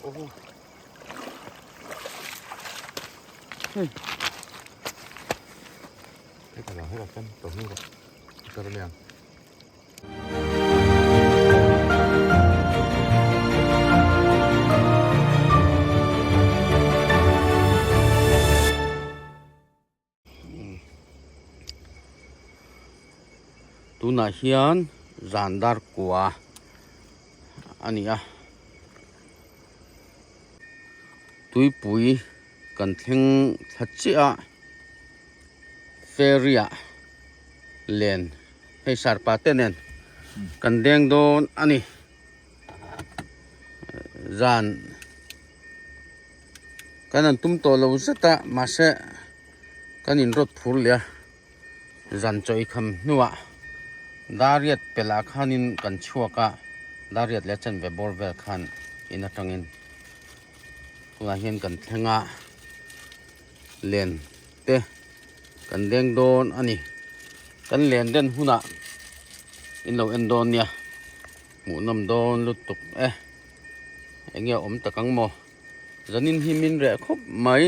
Oho. Hei. Hei ka hei kan to hnu rawh. Ka ram yang. Tunah hian zan dar kua a ni a, tuipui kan thleng thla chiah a, ferry ah len hei sarpa te nen kan deng dawn a ni, zan kan han tum tawh lo zet a mahse kan inrawt phur leh a zan chawi kham hnuah dariat pelh ah khanin kan chhuak a dariat leh a chanve bawr vel khan in atangin tunah hian kan thleng a len te kan deng dawn a ni kan len den hunah in lo en dawn nia hmuhnawm dawn lutuk e. Eng nge awm tak ang maw? Zanin hi min reh khawp mai,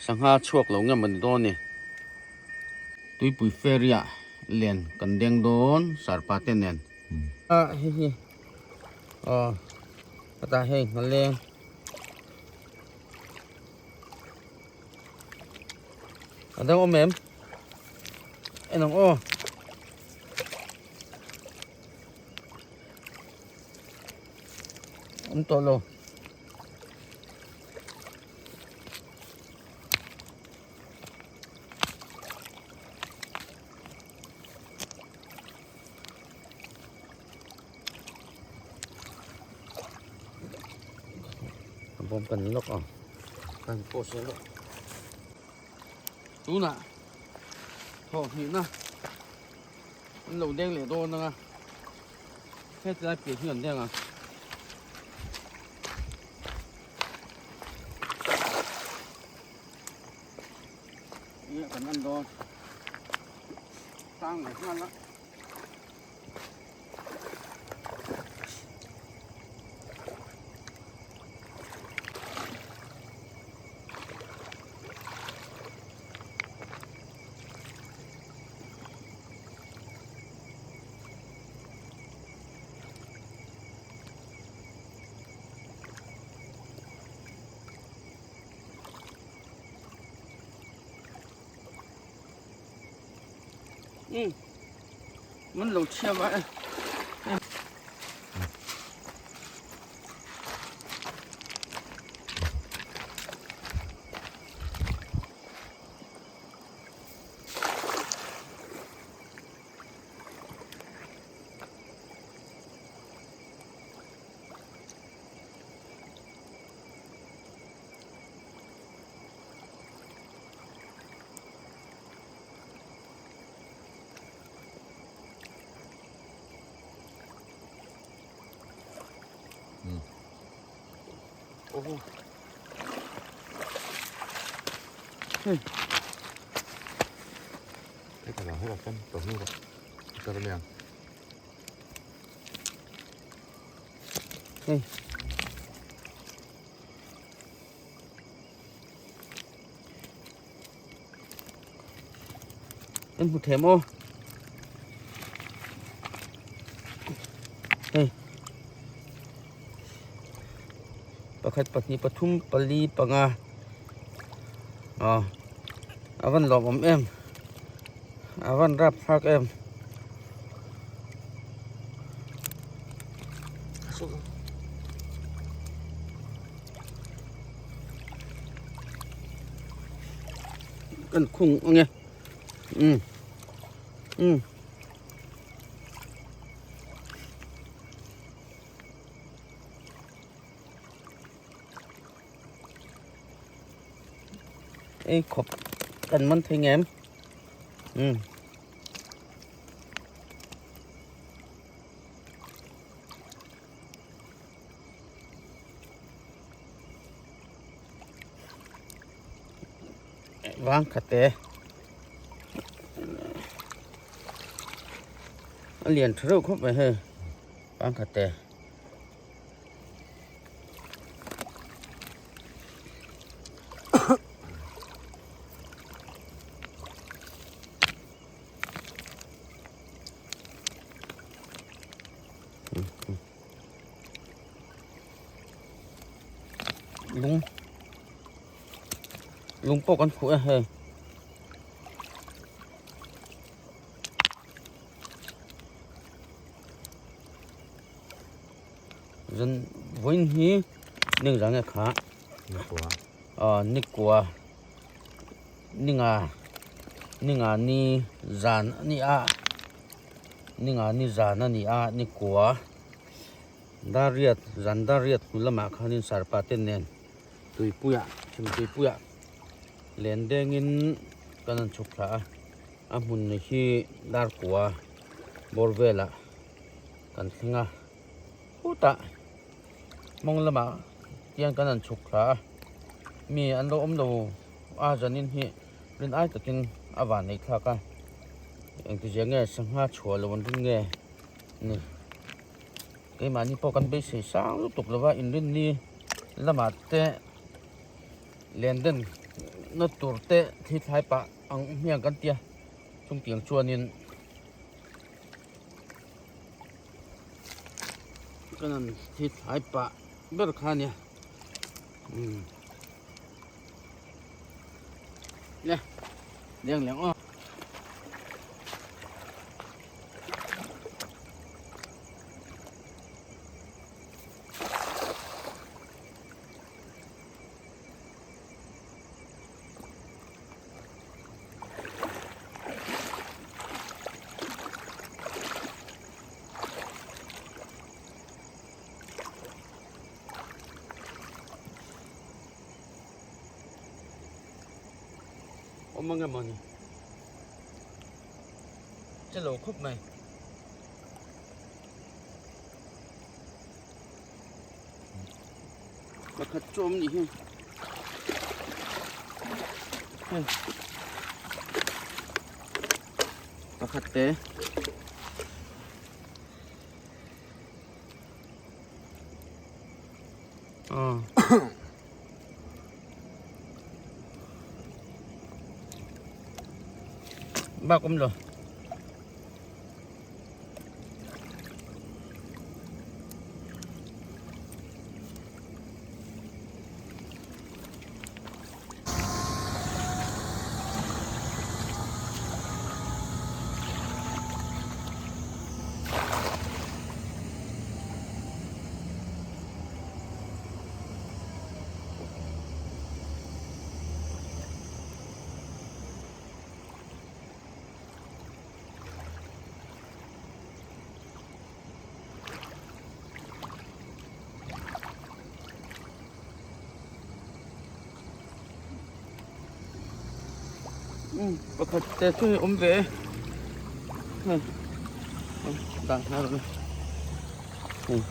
sangha chhuak lo nge mawni dawn ni? Tuipui ferry ah len kan deng dawn sarpa te nen. A hei hi aw hetah hei nghaleng a dang awm em? En ang aw. Awm tawh lo. Bawm kan lawk ang. Kan post lawk. Tunah thawh hnihna an lo deng leh dawn anga hetlai piah hi an deng ang. Enge kan en dawn tang leh nghal a. Mun lo chhia va e. Oho. Hei. Hei ka hei kan to hnu rawh. Ka ram yang. Hei. Em hmu them aw. Hei. Pakhat pahnih pathum pali panga. Aw. A van lawm awm em. A van rap thlak em. Kan khung ang e. Um. Um. Ei khawp kan man thei ngem. Um. Vang khat e a lian tha reuh khawp mai hei vang khat e. Lung lung pawh kan khuh e hei. Zan vawiin hi ning zah nge kha Nikua aw nikua ninga ninga ni zan a ni a ninga ni zan a ni a nikua Dariat zan dariat hnu lamah khanin sarpa te nen tuipuiah chhim tuipuiah len dengin kan han chhuk thla a a hmun hi darkua bawr velah kan thleng a khutah mawng lamah hian kan han chhuk thla a mi an lo awm lo a zanin hi rin ai takin a van nei thlak a engtizia nge sangha chhuah loh an ring nge ni keimahni pawh kan beisei sang lutuk lova inrinni lamah te len den na tur te thli thlai pah ang hmiang kan tia chungtiang chuanin. Kan han thi thlai pah ber kha ania umm le leng leng aw. Awm ang emaw ni che lo khawp mai. Pakhat chu awm nih hi hei pakhat te aw bak awm lo. Pakhat te chu hei awm ve e hei dah hna rawh hei.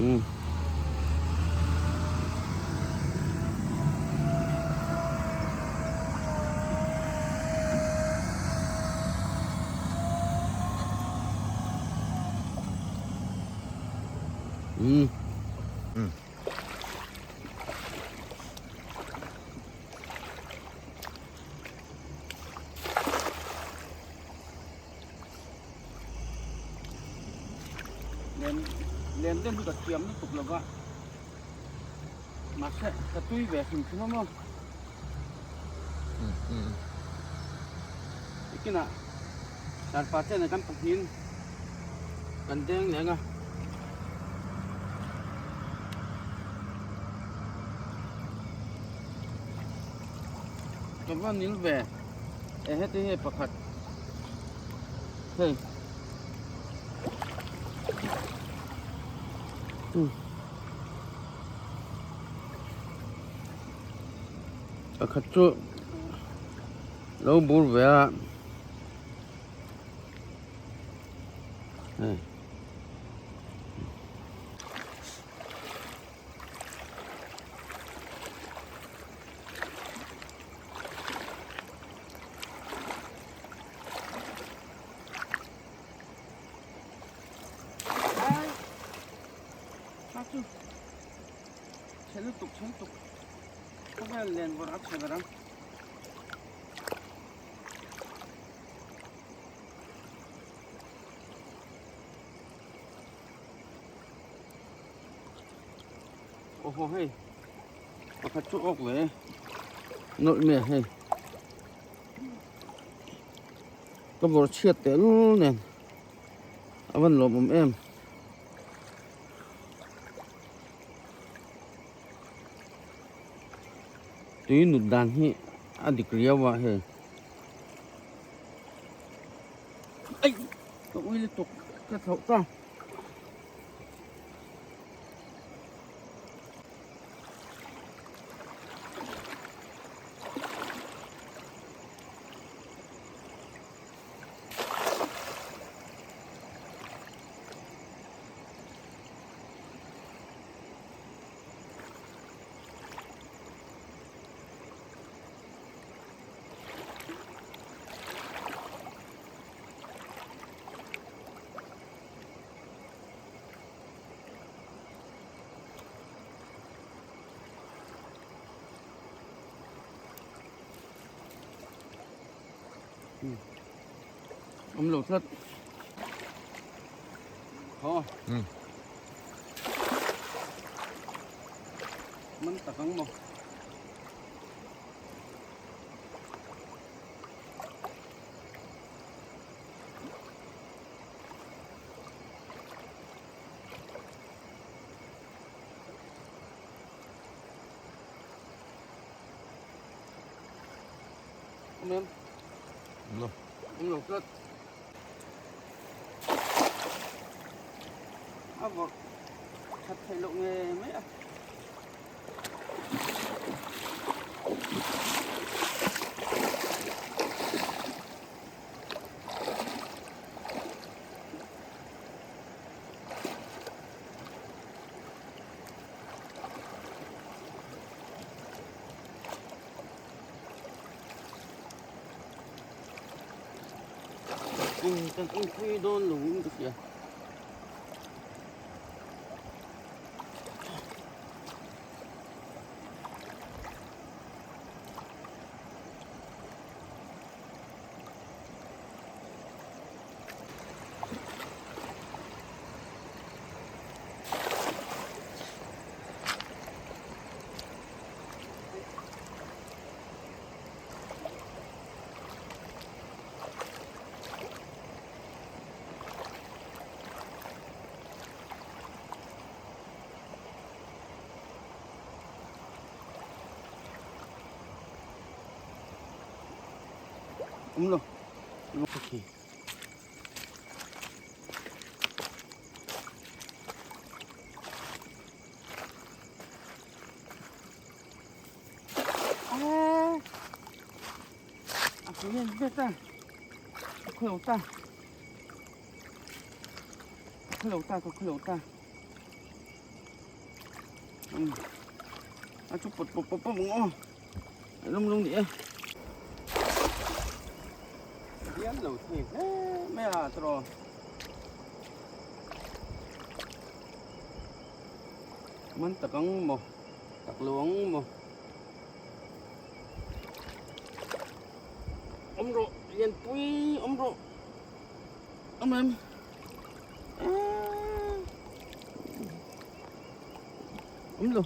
Umm. Umm. Umm. Len len den hi ka thiam lutuk lo va mahse ka tui ve hrim hrim a maw tikinah darpa chen ah kan pahnih kan deng leng a. Ka va nil ve e heti hi pakhat hei pakhat chu lo bur ve a hei. Awhaw hei pakhat chu awk leh nawlh mai a hei ka vawr chhiat teh lul nen a van lawmawm em. Tui nut dan hi a dik riau a hei. Aih ka ui lutuk ka thlauh ta. Awm lo tlat. Haw. Man tak ang maw. Awm em? Awm lo. Awm lo tlat. A vawrh that theih loh nge mai a. Kan awmpui dawn lo in ka hria. Awm lo. Okay. A hian vek a ka khawilo ta ka khawilo ta ka khawilo ta um a chu pawt pawp pawp pawp ang aw a lum lung ni e hian lo thei hle mai a tawrh man tak ang maw tak lo ang maw. Awm rawh lianpui awm rawh awm em awm lo.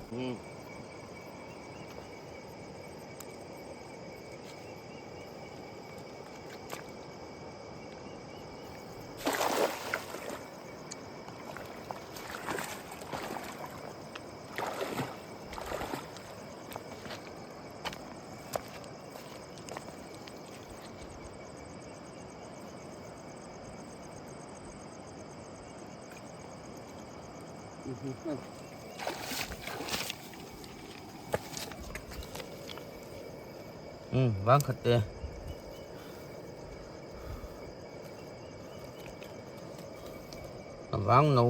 Vang khat te. Vang no.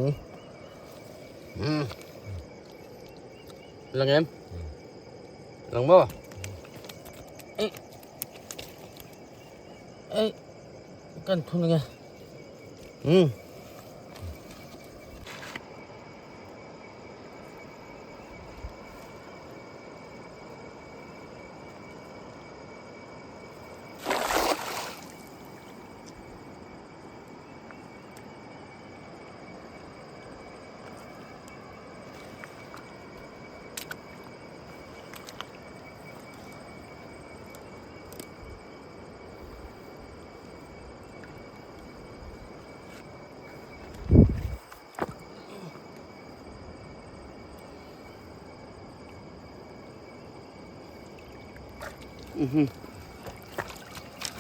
Lang em? Lang maw? Ei. Ei. Kan thun nge. Mhm.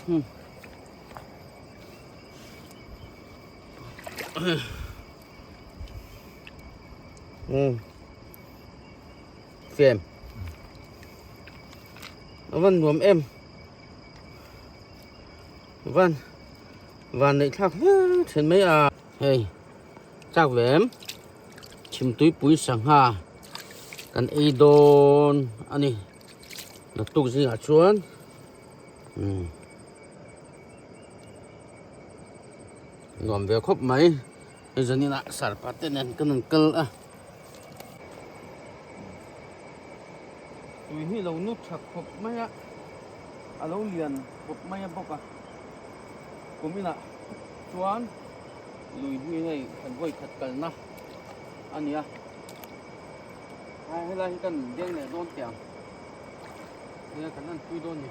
Hmm. Hmm. Fem. A van nuam em. Van van neih thlak hle thin mai a. Hei chak ve em. Chhimtuipui sangha kan ei dawn a ni. Naktuk zingah chuan umm nuam ve khawp mai. Hei zaninah sarpa te nen kan rawn kal a. Tui hi lo nu tha khawp mai a, a lo lian khawp mai a bawk a. Kum inah chuan lui hi hei kan vawi khat kalna a ni a. Helai hi kan deng leh dawn teh ang. Helai kan han pui dawn ni.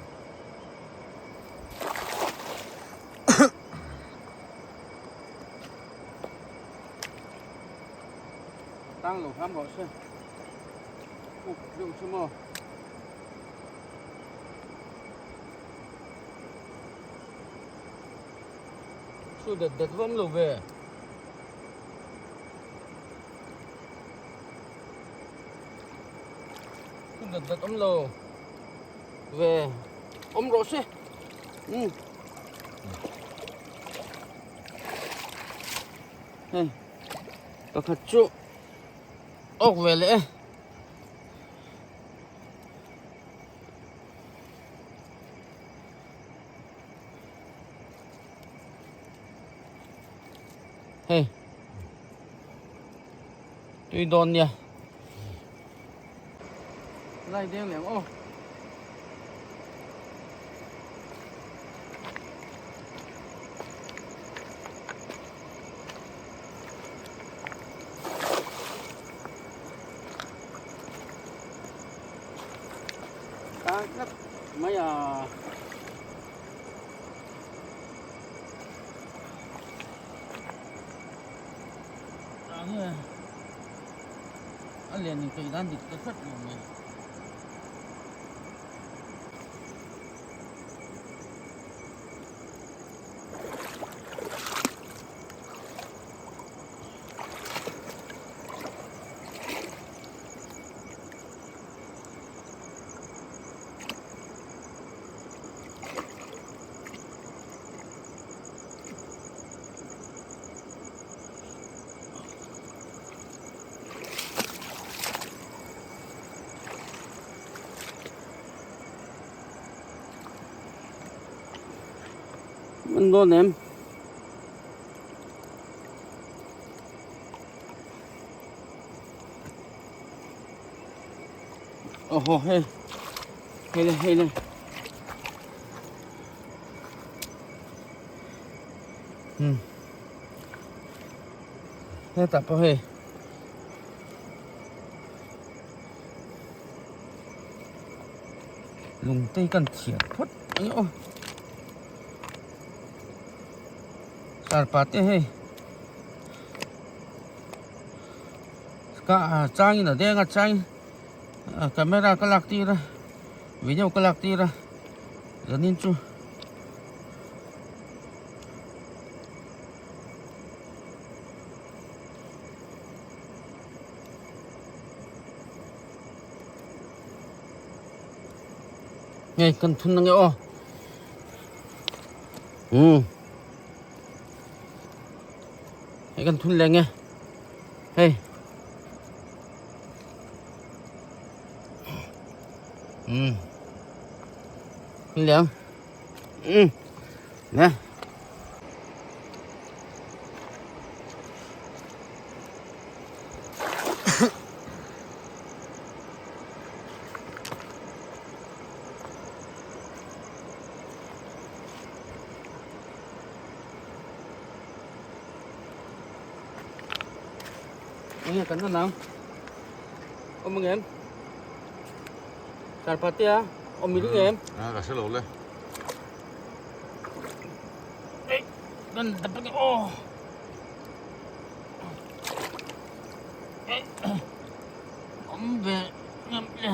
Tang lo hram rawh se. Uk deuh chu maw. Su det det vawm lo ve. Su det det awm lo ve. Awm rawh se. Um. Hei pakhat chu awk ve leh e. Hei tui dawn nia lai deng leh ang aw. Tang tlat mai a. Tang nge a lian in peih dan dik ta tlat lo mai. An dawn em? Aw hei hei le hei le hmm hetah pawh hei lung te hi kan thiat phawt ang aw sarpa te hei ka chang in a deng a chang camera ka lak tir a video ka lak tir a zanin chu Hei kan thun ange aw umm hei kan thun leh ange hei umm thun leh ang umm nè. Enge kan an ang awm ang em Sarpatea awm i ring em a ka hre lo le ei kan dap ang aw Awm ve ngam le.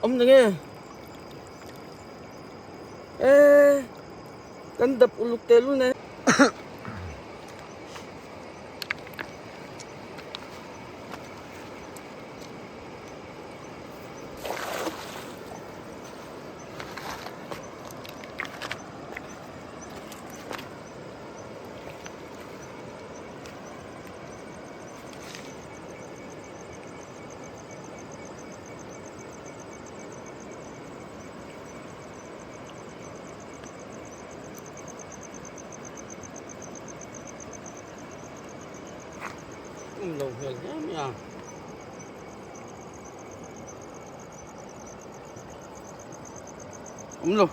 Awm na nge? Ee kan dap uluk teh lul ne. Um lo hmel hle mai a. Um lo.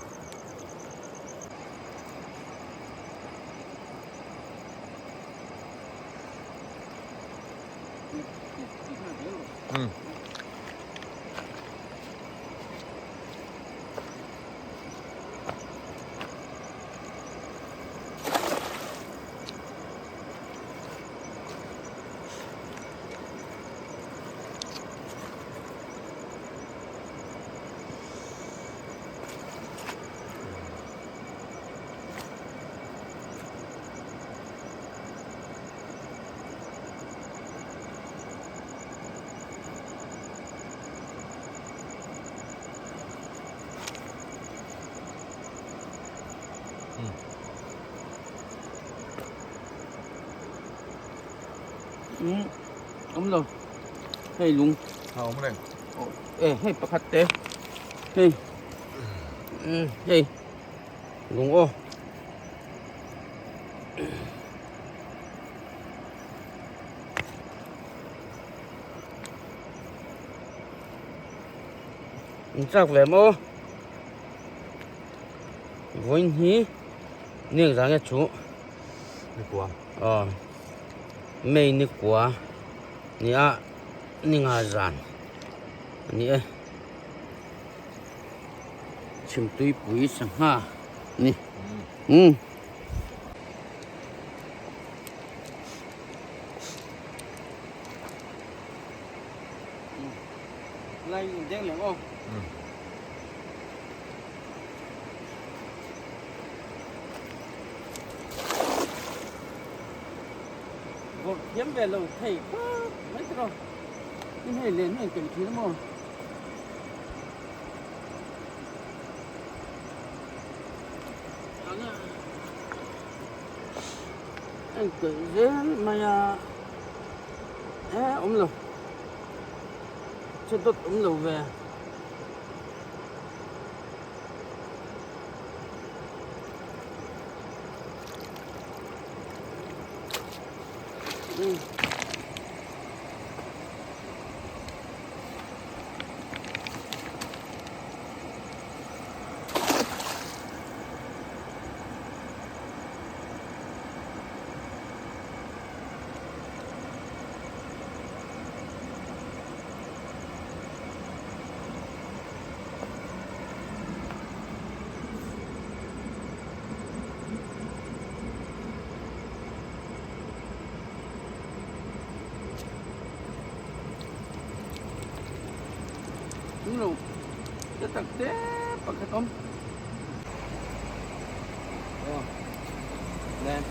Awm lo hei lung a awm reng e hei pakhat te hei hei lung aw. In chak ve maw vawiin hi niang zang nge chu nikua aw May nikua ni a ni nga zan a ni e chhimtuipui sangha a ni umm. Lai deng leh aw. Vawrh thiam ve lo thei khawp mai te rawh. Tin hei len hi an ken thin a maw. En keih zel mai a e awm lo che dawt awm lo ve. Đúng rồi cái tặc tế pakhat awm aw nen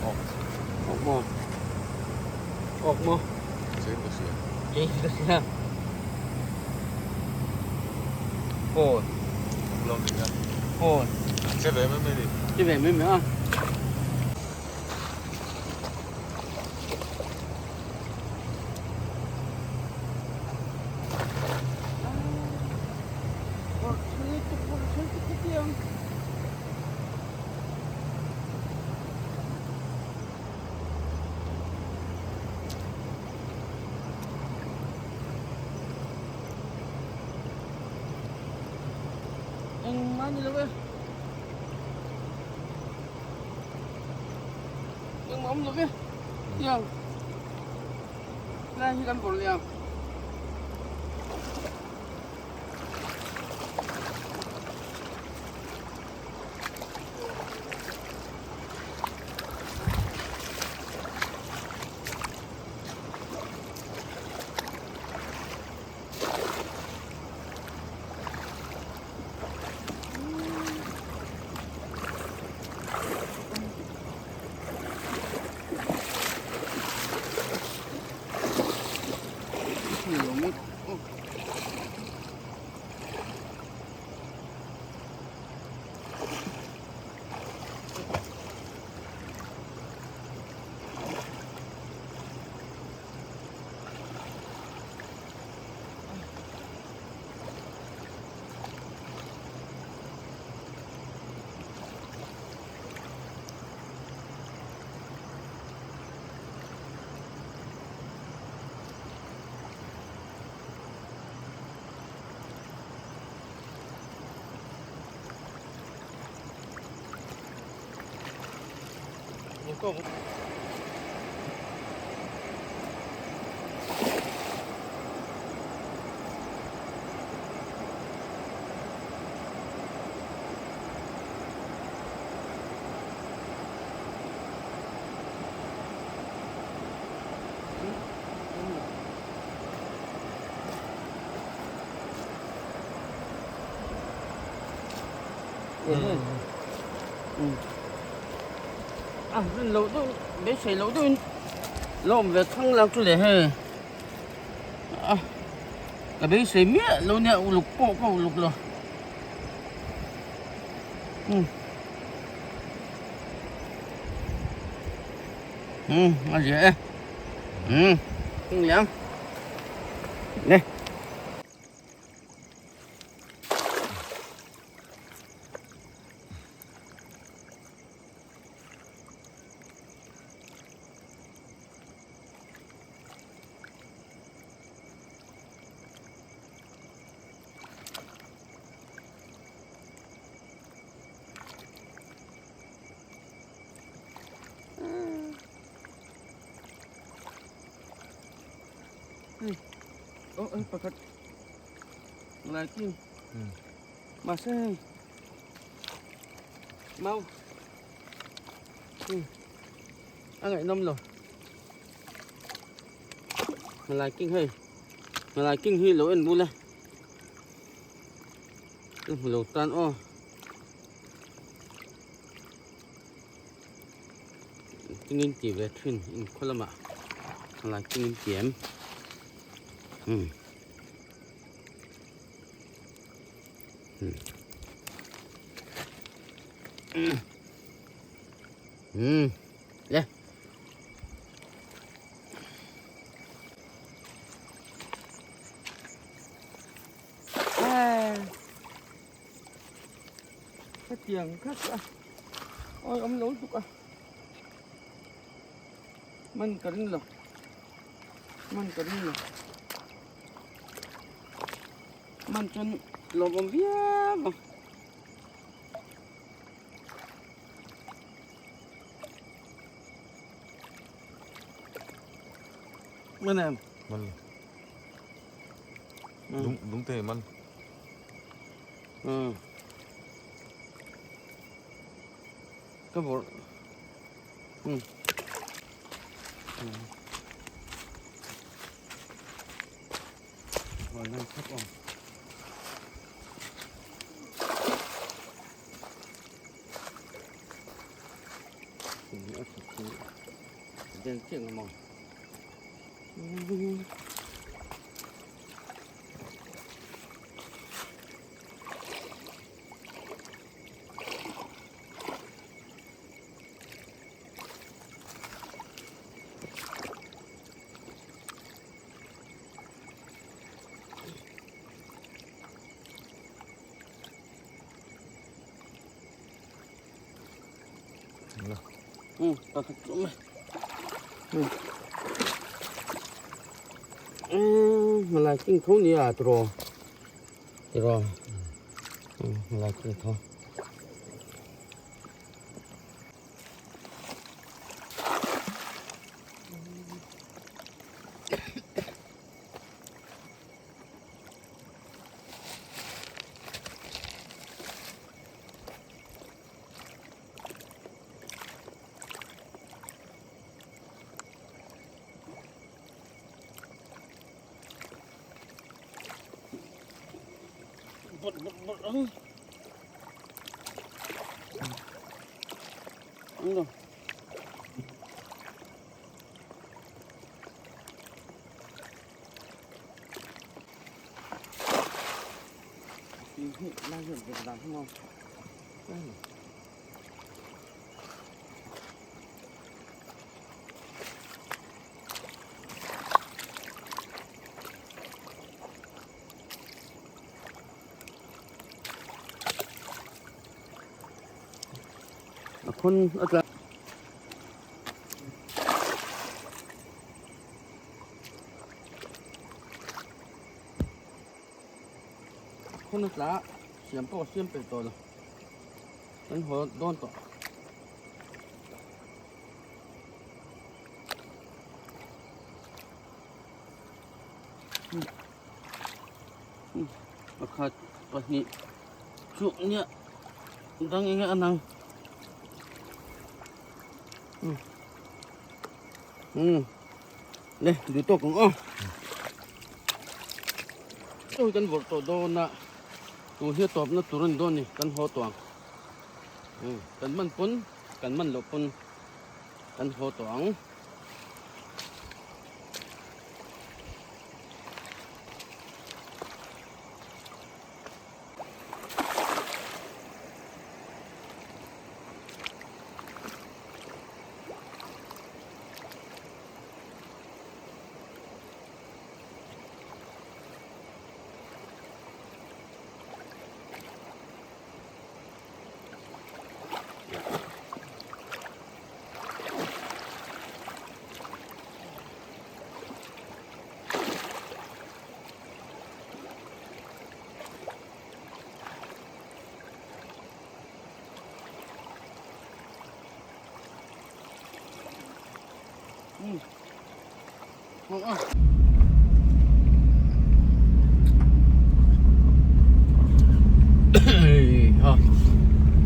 awk maw awk maw Cheng ka hria phone phone che ve mai mai ni che ve mai mai a. Engmah ni lo e. Engmah awm lo ve. Tiang. Lai hi kan vawrh leh ang. A rin loh deuh beisei loh deuhin lo awm ve thang lang chu le hei a ka beisei miah lo nia uluk pawh ka uluk lo um um a zia e um liang le. Pakhat laiking mahse hei mau a ngaihnawm lo malaiking hei malaiking hi lo en bul a ka hmu lo tan aw tingin ti ve thin inkhaw lamah malaiking in ti em um. Ừ. Lên. À. Cái tiền khắc à. Ôi ông lối chụp à. Man ka ring lo. Man ka ring lo. Man chuan lawmawm viau ang. Man em? Man. Đúng đúng thế man. Ừ. Ka vawrh. Ừ. Pakhat chu awm a malai king tho nia tiraw tiraw malai king tho. bawrh bawrh bawrh ang. Ang lo. A khawn a tla. Khawn a tla siam pawh a siam peih tawh lo. Kan haw dawn tawh. Pakhat pahnih chu nia dang enge a nang um le duh tawk ang aw chu kan vawrh tawh dawn a tun hi a tawpna tur a ni dawn a ni kan haw tawh ang kan man pawn kan man loh pawn kan haw tawh ang.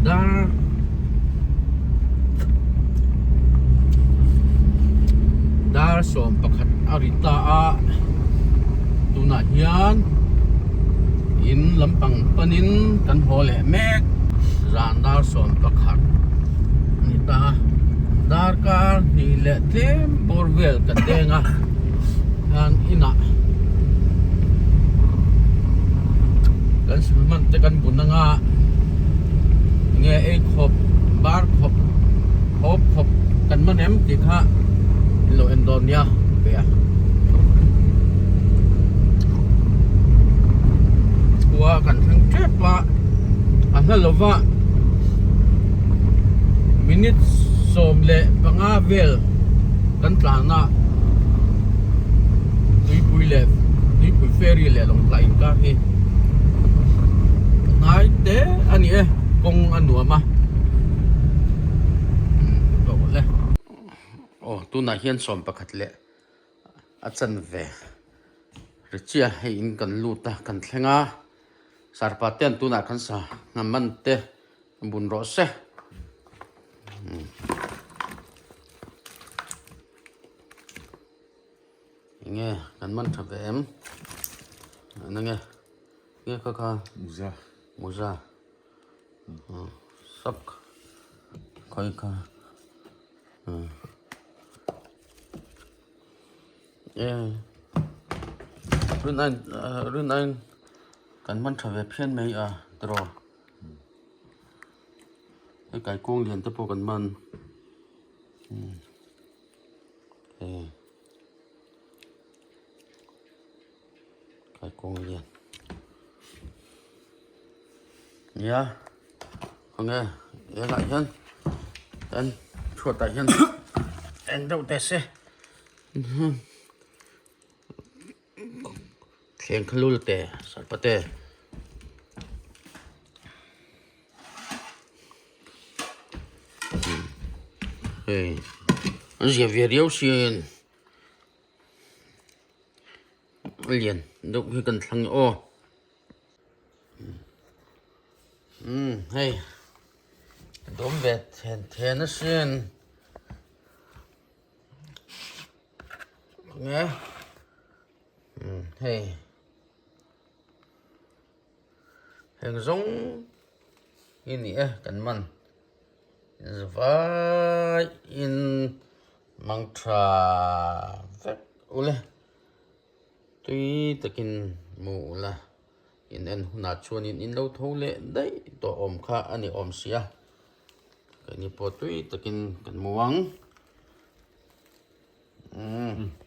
Dar dar 11 a ri ta a tunah hian in lampang panin kan haw leh mek zan dar 11 a ni ta a darkar hnih leh tlem bawr vel kan deng a hian inah kan sil hman te kan bun anga nge ei khawp bar khawp hawp khawp kan man em tih kha in lo en dawn nia ve a khua kan thleng tep a a hla lova minute 15 vel kan tlan a tuipui leh tuipui ferry leh lawngtlai inkar hi hnai te a ni e kawng a nuam a tawh le aw tunah hian 11 leh a chanve ri chiah hei in kan lut a kan thleng a sarpa te an tunah khan sa ngam man te bun rawh se. Enge kan man tha ve em enge nge kha kha muza muza sap khawi kha e rin ain rin ain kan man tha ve phian mai a tiraw. Hei kaikung lian te pawh kan man hei kaikung lian nia khawnge helaiah hian kan chhuatah hian eng deuh teh se Thleng kha lul te sarpa te. Hei an zia ve riau sin a lian deuh hi kan thlang aw umm hei dawm ve then then asin. Nge hei Heng zawng hi ni e kan man vai in mang tha vek ule tui takin mu ula in en hunah chuanin in lo tho leh daih tawh awm kha a ni awm sia keini pawh tui takin kan mu ang. Umm.